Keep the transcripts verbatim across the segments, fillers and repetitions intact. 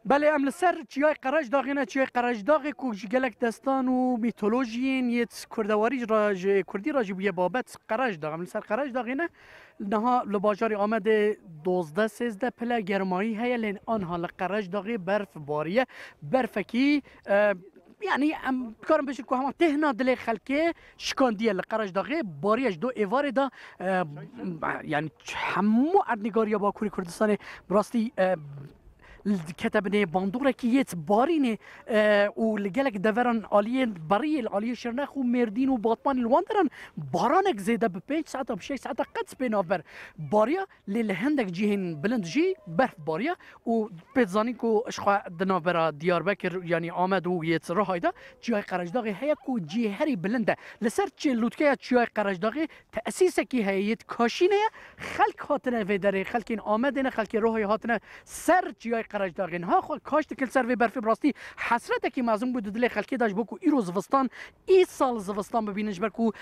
Belê, em li ser Çiyayê Qerejdaxê ne, Çiyayê Qerejdaxê ku ji gelek destan û mîtolojiyên yê kurdewarî re, ji kurdî re jî bûye babet Qerejdax. Em li ser Qerejdaxê ne, niha li bajarê Amedê dozdeh sêzdeh pile germayî heye, lê anha li Qerejdaxê berf bariye. Berfekî, e, yanî em dikarin bêjin ku hema têhna dilê xelkê şikandiye li Qerejdaxê, bariye ji do êvarê de, e, yanî hemû erdnîgariya Bakurê Kurdistanê bi rastî, e, kete binê bandorekî yê barînê, e, û li gelek deveran aliyê beriyê, li aliyê Şirnex û Mêrdîn û Batmanê li wan deran baranek zêde bi pênc saeta, bi şeş saeta qet pê navber bariya, lê li hindek cihên bilind jî berf bariya û pê dizanîn ku ji xwe di navbera Diyarbekir, yanî Amed û yê Rihayê de Çiyayê Qerejdaxê heye ku cihê herî bilind e. Li ser çi-, lûtkeya Çiyayê Qerejdaxê tesîsekî heye, yê kaşînê ye. Xelk hatine vê derê, xelkên Amedê ne, xelkê Rihayê hatine ser Çiyayê Qerejdaxê. Niha xwe kaş dikin ser vê berfê, bi rastî hesretekî mezin bû di dilê xelkê de, ji bo ku îro zivistan, îsal zivistan bibînin, ji ber ku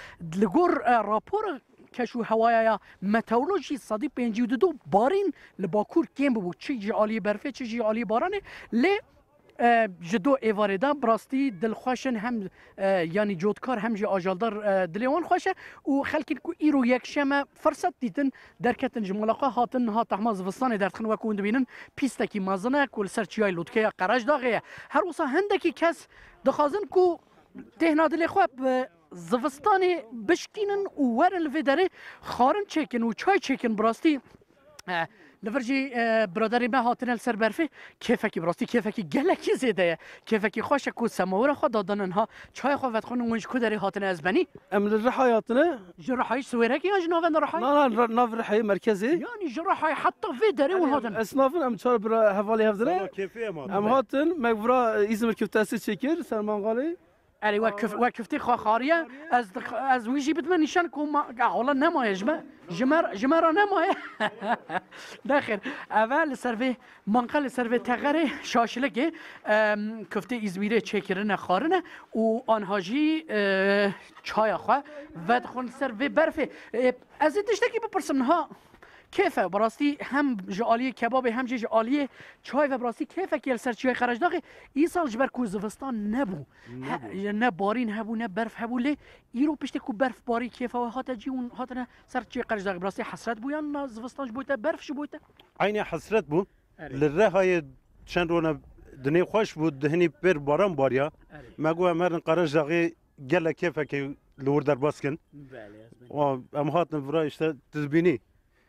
li gor, e, rapora keş û hewaya ya meteorolojî sedî pêncî û du barîn li Bakur kêm bibû. Çi ji aliyê berfê, çi ji aliyê baranê. Lê e, ji do êvarê de bi rastî dilxweş in, hem, e, yanî cotkar hem jî ajaldar, e, dilê wan xweş e û xelkên ku îro yekşem e firset dîtin derketin ji mala xwe hatin niha tehma zivistanê derdixin, wek hûn dibînin pîstekî mezin e ku li ser çiyayê lûtkeya Qerejdaxê ye. Her wisa hindekî kes dixwazin ku têhna dilê xwe bi zivistanê bişkînin û werin li vê derê xwarin çêkin û çay çêkin bi rastî. E, li vir jî, e, biraderê me hatine li ser berfê, kêfekî, bi rastî kêfekî gelekî zêde ye. Kêfekî xweş e ku semawira xwe dadin niha çaya xwe vedixwin û hûn ji ku derê hatine ez benî? Em li Rihayê hatine. Ji Rihayê Siwêrekê yan ji navenda Rihayê? Na, na, ra-, nav Rihayê merkezê. Yanî ji Rihayê heta vê derê hûn Em, hatin? Esnaf in, em çar bira hevalê hev dire. Seba kêfê em hatine. Em hatin, me vira, e, Îzmir köftesi çêkir, ser mangalê. Erê, we kif-, we kiftî xwe xariye, ez dix-, ez wî jî bidime nîşan ku ma, ya, wala nemaye ji me, ji me, ji me re nemaye. Nexêr, ev e li ser vê manqe, li ser vê texerê şaşlikê, em, kiftê Îzmîrê çêkirine, xarine û anha jî, e, çaya xwe vedixwin ser vê berfê. E, ez ê tiştekî bipirsim niha. Kêf e, bi rastî hem ji aliyê kebabê hem jî ji aliyê çay ve bi rastî kêfekî li ser çiyayê Qerejdaxê. Îsal ji ber ku zivistan nebû. He, Nebû. ne barîn hebû, ne berf hebû, lê îro piştê ku berf barî kêfa we hate cî û hatine ser çiyê Qerejdaxê. Bi rastî hesret bû yan na zivistan ji bo te, berf ji bo te? Eynî hesret bû. Erê. Li Rihayê çend rone dinê xweş bû, dihinî pêr baran bariya. Erê. Me got em herin Qerejdaxê gelek kêfekê li wir derbas kin. Belê, ez Wa, em hatin vira işte tu dibînî.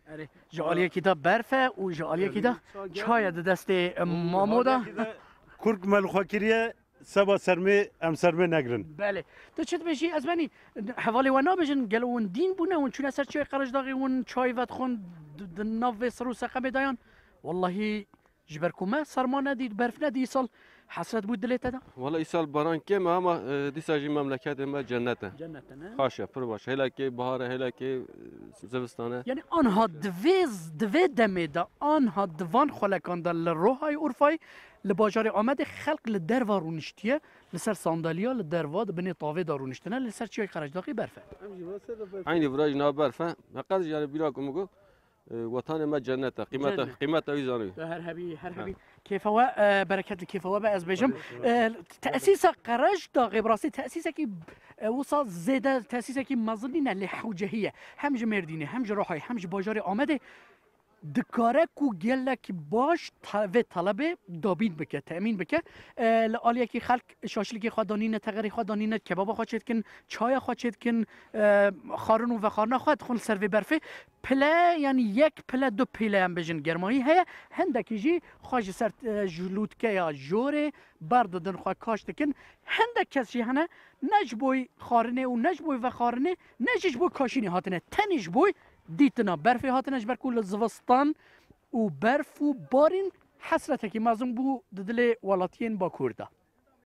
Erê, ji aliyekî de berf e û ji aliyekî de Erê, çay çay e di destê, e, Û mamo de. Aliyekî de kurk me li xwe kiriye, seba sermê, em sermê negirin. Belê. Tu çi dibêjî? Ez benî hevalê we nabêjin, gelo hûn dîn bûne, hûn çûne ser çiyê Qerejdaxê, hûn çay vedixwin di, di nav vê sir û seqemê de yan? Wellahî, ji ber ku me serma nedît, berf nedî, îsal hesret bû dilê te de? Wala îsal baran kêm e ama, e, dîsa jî memleketê me cennet e. Cennet e, ne? Xaş e, pir baş. Hêlekê bahar e, hêlekê, e, zivistan e. Yani anha di vê z-, di vê demê de, anha di van xwelekan de li Rohay Urfayê, li bajarê Amedê xelk li derva rûniştiye, li ser sandaliya li derva di binê tavê de rûniştine, li ser çiyayê Qerejdaxê berf e. Eynî vira jî nav berf e. Heqet jî yani bîra ku min got, E, wetanê me cennet e. Qîmeta, Cennet. qîmeta wî zanî. Her hebî, her Ha. hebî. Kêfa we, e, bereket li kêfa we be, ez bêjim. E, tesîsa Qerejdaxê, bi rastî tesîsekî, e, wisa zêde tesîsekî mezin nîne, lê hewcehî ye. Hem ji Mêrdînê, hem ji Rohayê, hem ji bajarê Amedê dikare ku gelek baş ta-, vê talebê dabîn bike, temîn bike. E, li aliyekî xelk şaşlikê xwe danîne, texerê xwe danîne, kebaba xwe çêdikin, çaya xwe çêdikin, e, xwarin û vexwarina xwe dixwin li ser vê berfê. Pile, yanî yek pile, du pile em bêjin germayî heye. Hindekî jî xwe ji ser, e, ji lûtkeya jorê berdidin, xwe kaş dikin. Hindek kes jî hene, ne ji bo xwarinê û ne ji bo vexwarinê, ne jî ji bo kaşînê hatine. Tenê ji bo dîtina berfê hatine, ji ber ku li zivistan û berf û barîn hesretekî mezin bû di dilê welatiyên Bakur de.